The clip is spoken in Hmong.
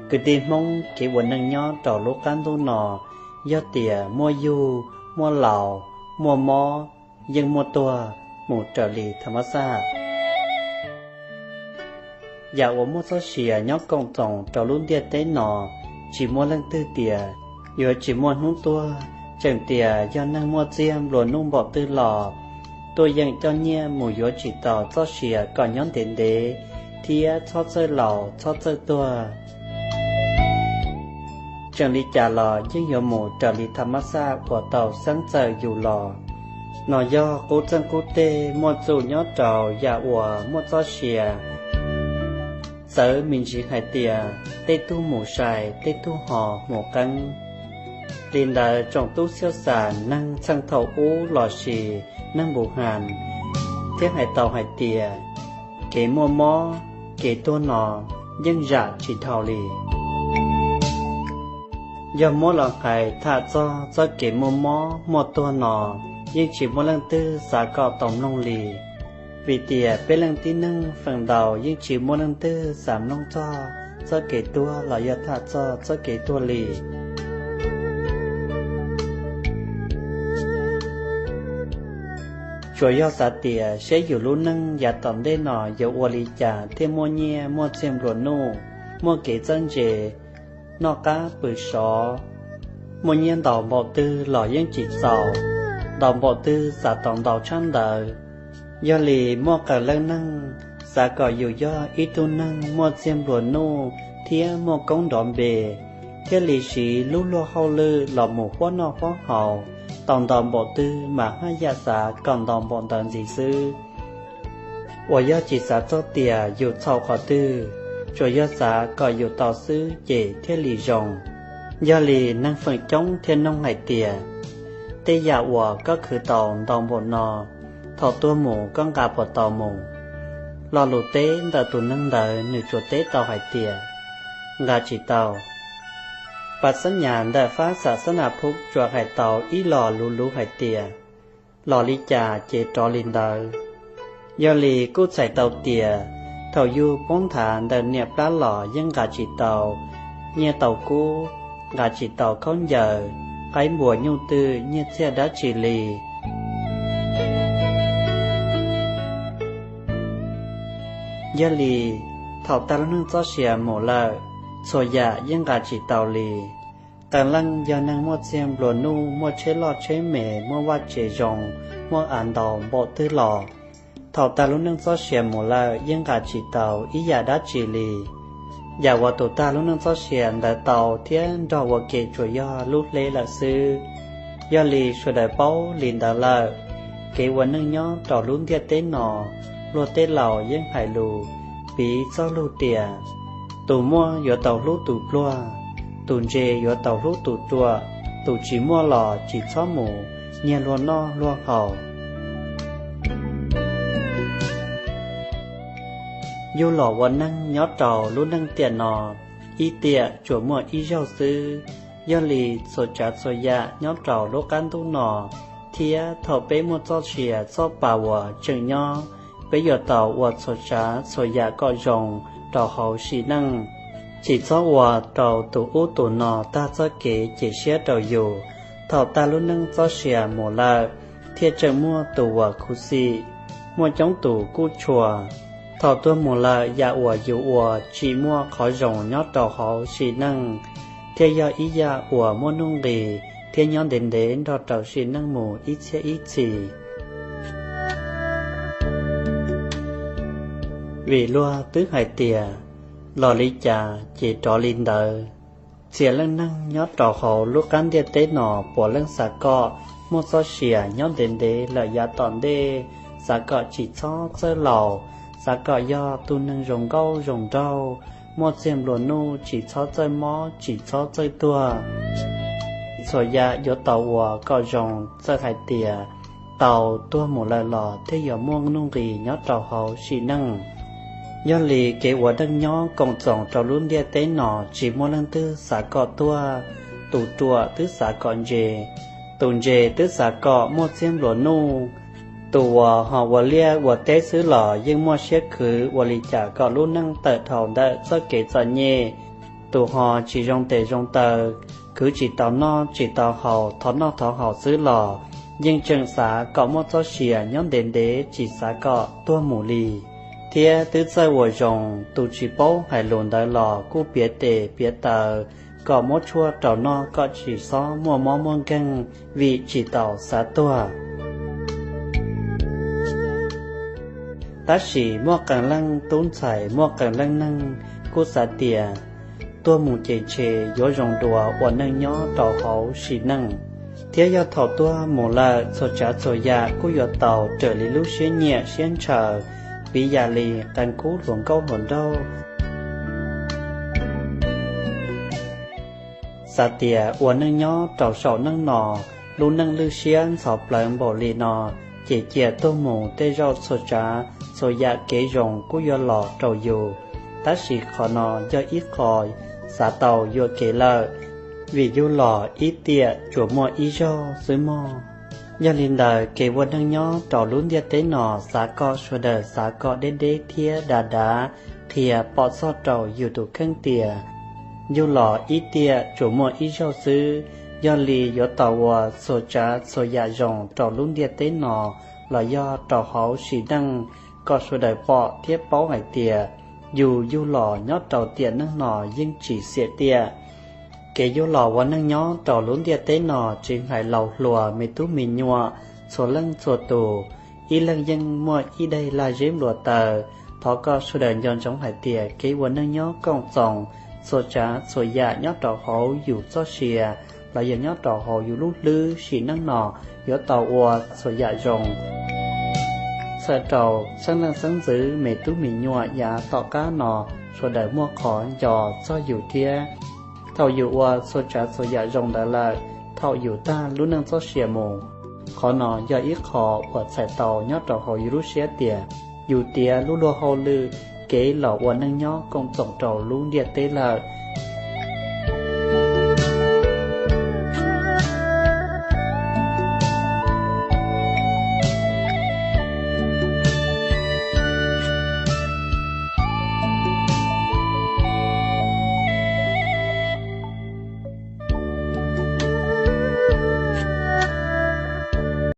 Kwv tij Hmoob, kev ua neej nyob rau lub qab ntuj no, yog tias muaj yug, muaj laus, muaj mob, yeej muaj tuag mus raws li tham mab xaj. Yam uas muaj txoj sia nyob koom txoos rau lub ntiaj teb no, tsis muaj leej twg tias yuav tsis muaj hnub tuag, tseem tias yog neeg muaj txiag nplua nuj npaum twg los tuaj yeem coj nyiaj mus yuav tsis tau txoj sia kom nyob ntev ntev thiab txhob txawj laus txhob txawj tuag. Tseem li cas los yeej yuav mus raws li tham mab xaj uas tau xeeb txawm yus los. No yog qub txeeg qub teg muaj txuj nyob rau yam uas muaj txoj sia. Txawv me ntsis hais tias tej tug mus sai, tej tug ho mus qeeb. Li ntawd tsoom tub xiab xas neeg txheej thaum ub lossis neeg npu has thiaj hais tau hais tias kev muaj mob, kev tuag no yeej zam tsis dhau li. Yog muab los hais tham txog txoj kev muaj mob muaj tuag no, yeej tsis muaj leej twg xav kom tau mloog li. Vim tias peb leej tib neeg feem ntau yeej tsis muaj leej twg xav mloog txog txoj kev tuag los yog tham txog txoj kev tuag li. Tsuas yog xav tias seb yus lub neej yav tom ntej no yuav ua li cas thiaj muaj nyiaj muaj txiag nplua nuj, muaj kev txawj ntse, noj qab pw sov, muaj nyiaj ntau npaum twg los yeej tsis txaus, ntau npaum twg xav tau ntau tshaj ntawd. Yog li muaj qee leej neeg xav kom yus yog ib tug neeg muaj txiag nplua nuj thiab muaj koob nrov npe, thiaj li siv lub luag hauj lwm los mus huab noj huab haus, tau ntau npaum twg mas haj yam xav kom ntau npaum ntawd ntxiv xwb. Uas yog tsis xav txog tias yus txhaum qhov twg, tsuas yog xav kom yus tau xwb ces thiaj li zoo. Yog li neeg feem coob thiaj noog hais tias, tej yam uas koj khwv tau ntau npaum no, thaum tuag mus koj nqa puas tau mus? Lo lus teb ntawm tus neeg ntawd nws tsuas teb tau hais tias, nqa tsis tau. Pas xab nyas ntawm fab xam xab nas phuv tsuas hais tau ib lo luv luv hais tias, los li cas ces rov li ntawd. Yog li kuj txhais tau tias, thaum yug poob nthav ntawm niam plab los yeej nqa tsis tau nyiaj tau kub, nqa tsis tau khaub ncaws, qaib npua nyuj twm nyiaj txiag dab tsi li. Yog li, thaum tag lub neej txoj sia mus lawm, txhua yam yeej nqa tsis tau li. Qee leej yog neeg muaj txiag nplua nuj, muaj tsheb loj tsheb me, muaj vaj tsev zoo, muaj av ntau npaum twg los, thaum tag lub neej txoj sia mus lawm yeej nqa tsis tau ib yam dab tsi li. Yam uas tus tag lub neej txoj sia ntawd tau thiab nrog ua ke tsuas yog lub hleb lawm xwb. Yog li sawv daws paub li ntawd lawm, kev ua neej nyob rau lub ntiaj teb no, luag tej laus yeej hais lus piv txoj lus tias, tus muaj yuav tau hlub tus pluag, tus ntse yuav tau hlub tus ruam, tus tsis muaj los tsis txhob mus nyiag luag noj luag haus. Yug los ua neeg nyob rau lub neej tiam no, ib tiam tsuas muaj ib zaug xwb. Yog li txhua tsav txhua yam nyob rau lub qab ntuj no, thiab thaum peb muaj txoj sia txoj pa uas tseem nyob, peb yuav tau ua txhua tsav txhua yam kom zoo rau hauv sim neej. Tsis txhob ua rau tus ub tus no tag txoj kev cia siab rau yus. Thaum tag lub neej txoj sia mus lawm, thiaj tseem muaj tus uas khuv xim. Muaj coob tus kuj tshua. Thaum tuag mus lawm, yam uas yus ua tsis muaj qhov zoo nyob rau hauv sim neej, thiaj yog ib yam uas muaj nuj nqis thiab nyob ntev ntev nrog rau sim neej mus ib txhiab ib txhis. Vim luag twb hais tias, los li cas ces rov li ntawd. Txhia leej neeg nyob rau hauv lub qab ntiaj teb no puav leej xav kom muaj txoj sia nyob ntev ntev lawm yav tom ntej, xav kom tsis txhob txawj laus, xav kom yog tus neeg zoo nkauj zoo nraug, muaj txiag nplua nuj, tsis txhob txawj mob, tsis txhob txawj tuag. Txhua yam yuav tau ua kom zoo, txawm hais tias tau tuag mus lawm los thiaj yuav muaj nuj nqis nyob rau hauv sim neej. Yog li kev ua neej nyob koom txoos rau lub ntiaj teb no tsis muaj leej twg xav kom tuag. Tus ruam twb xav kom ntse, tus ntse twb xav kom muaj txiag nplua nuj. Tus uas ho ua liaj ua teb xwb los yeej muaj siab khwv ua li cas kom lub neej tawm dhau ntawm txoj kev txom nyem, Tus ho tsis zoo tes zoo taw, khwv tsis tau noj tsis tau haus, thov noj thov haus xwb los yeej tseem xav kom muaj txoj sia nyob ntev ntev, tsis xav kom tuag mus li. Thiab twb txawj ua zoo, tus tsis paub hais lus ntawd los kuj piav tes piav taw kom muab tshuaj rau noj kom tsis txhob muaj mob muaj nkeeg, vim tsis tau xav tuag. Tab sis muaj qee leej tub ntxhais, muaj qee leej neeg kuj xav tias tuag mus ces ntshe yuav zoo dua ua neej nyob rau hauv sim neej, thiab yog thaum tuag mus lawm txhua tsav txhua yam kuj yuav tau raws li lub siab nyiam siab ntshaw, piv yam li qee khub hluas nkauj hluas nraug xav tias ua neej nyob rau saum neej no, lub neej lwj siab ntxhov plawv npaum li no, ces cia tuag mus tej zaum txhua tsav txhua yam kev zoo kuj yuav los rau yus. Tab sis qhov no yog ib qho xav tau yuam kev lawm, vim yug los ib tiam tsuas muaj ib zaug xwb mog. Yog li ntawd kev ua neej nyob rau lub ntiaj teb no xav kom sawv daws xav kom deb deb thiab dav dav, qhia pom txog rau yus tus kheej tias yug los ib tiam tsuas muaj ib zaug xwb, yog li yuav tau ua txhua tsav txhua yam zoo rau lub ntiaj teb no los yog rau hauv sim neej, kom sawv daws pom thiab paub hais tias yus yug los nyob rau tiam neej no yeej tsis xiam tiam. Kev yug los ua neej nyob rau lub ntiaj teb no tsis hais laus hluas me tub me nyuam, txhua leej txhua tus, ib leeg yeej muaj ib daim lag zeb nplua taw. Thov kom sawv daws nco ntsoov hais tias kev ua neej nyob koom txoos, txhua tsav txhua yam nyob rau hauv yus txoj sia los yog nyob rau hauv yus lub hlwb sim neej no yuav tau ua txhua yam zoo. Txhawm rau xeeb leej xeeb ntxwv me tub me nyuam yav tom qab no sawv daws muaj qhov nco txog yus thiab. Thaum yus ua txhua tsav txhua yam zoo ntawd lawm, thaum yus tag lub neej txoj sia mus, qhov no yog ib qho uas txhais tau nyob rau hauv yus lub siab tias yus tiav lub luag hauj lwm kev los ua neej nyob koom txoos rau lub ntiaj teb lawm.